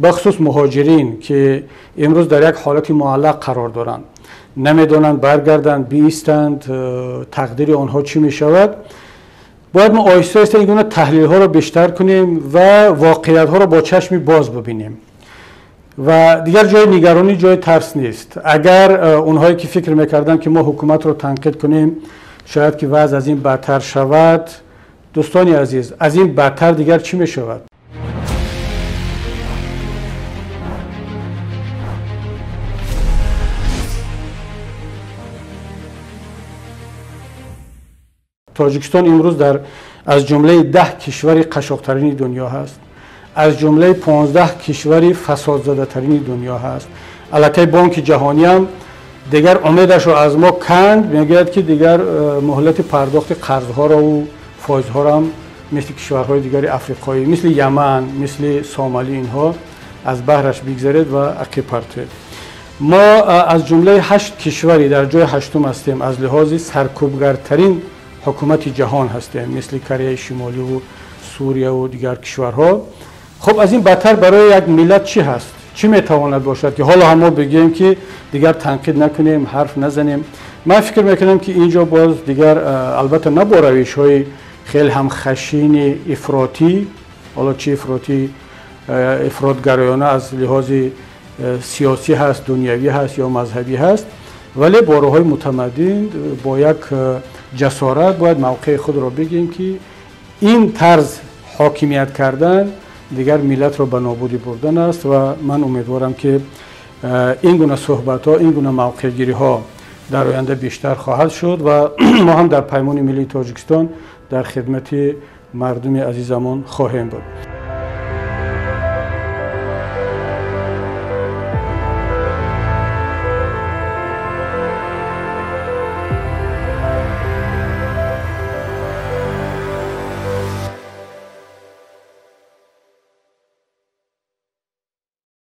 бахусус муҳоҷирин ки имрӯз дар як ҳолати муаллақ қарор доранд, намедонанд баргарданд, биистанд, тақдири онҳо чӣ мешавад. Бояд мо оҳиста оҳиста ин гуна таҳлилҳоро бештар кунем ва воқеиятҳоро бо чашми боз бибинем. Ва дигар ҷои нигаронӣ, ҷои тарс нест. Агар онҳое ки фикр мекарданд ки мо ҳукуматро танқид кунем, шояд ки вазъ аз ин бадтар шавад, дӯстони азиз, аз ин бадтар дигар чӣ мешавад? Тоҷикистон имрӯз дар аз ҷумлаи 10 кишвари қашоқтарини дунё ҳаст, аз ҷумлаи 15 кишвари фасодзадатарини дунё ҳаст. Аллакай Бонки Ҷаҳонӣ ҳам дигар умедашро аз мо канд, мегӯяд ки дигар муҳлати пардохти қарзҳоро ва фоизҳоро ҳам мисли кишварҳои дигари африқоӣ, мисли Яман, мисли Сомалӣ, инҳо аз баҳраш бигзаред ва ақиб партоед. Мо аз ҷумлаи 8 кишвари дар ҷои ҳаштум ҳастем, аз лиҳози саркӯбгартарин ҳукумати ҷаҳон ҳастем, мисли Кореяи Шимолӣ ва Сурия ва дигар кишварҳо. Хуб, аз ин бадтар барои як миллат чӣ ҳаст? Чӣ метавонад бошад ки ҳоло ҳам мо бигӯем ки дигар танқид накунем, ҳарф назанем? Ман фикр мекунам ки инҷо боз дигар, албатта на бо равишҳои хеле ҳам хашини ифротӣ, ҳоло чӣ ифротӣ, ифротгароёна аз лиҳози сиёсӣ ҳаст, дунявӣ ҳаст ё мазҳабӣ ҳаст, вале бо роҳҳои мутамаддин, бо як ҷасорат бояд мавқеи худро бигем ки ин тарз ҳокимият кардан дигар миллатро ба нобудӣ бурдан аст. Ва ман умедворам ки ин гуна суҳбатҳо, ин гуна мавқеъгириҳо дар оянда бештар хоҳад шуд ва мо ҳам дар Паймони Миллии Тоҷикистон дар хидмати мардуми азизамон хоҳем буд.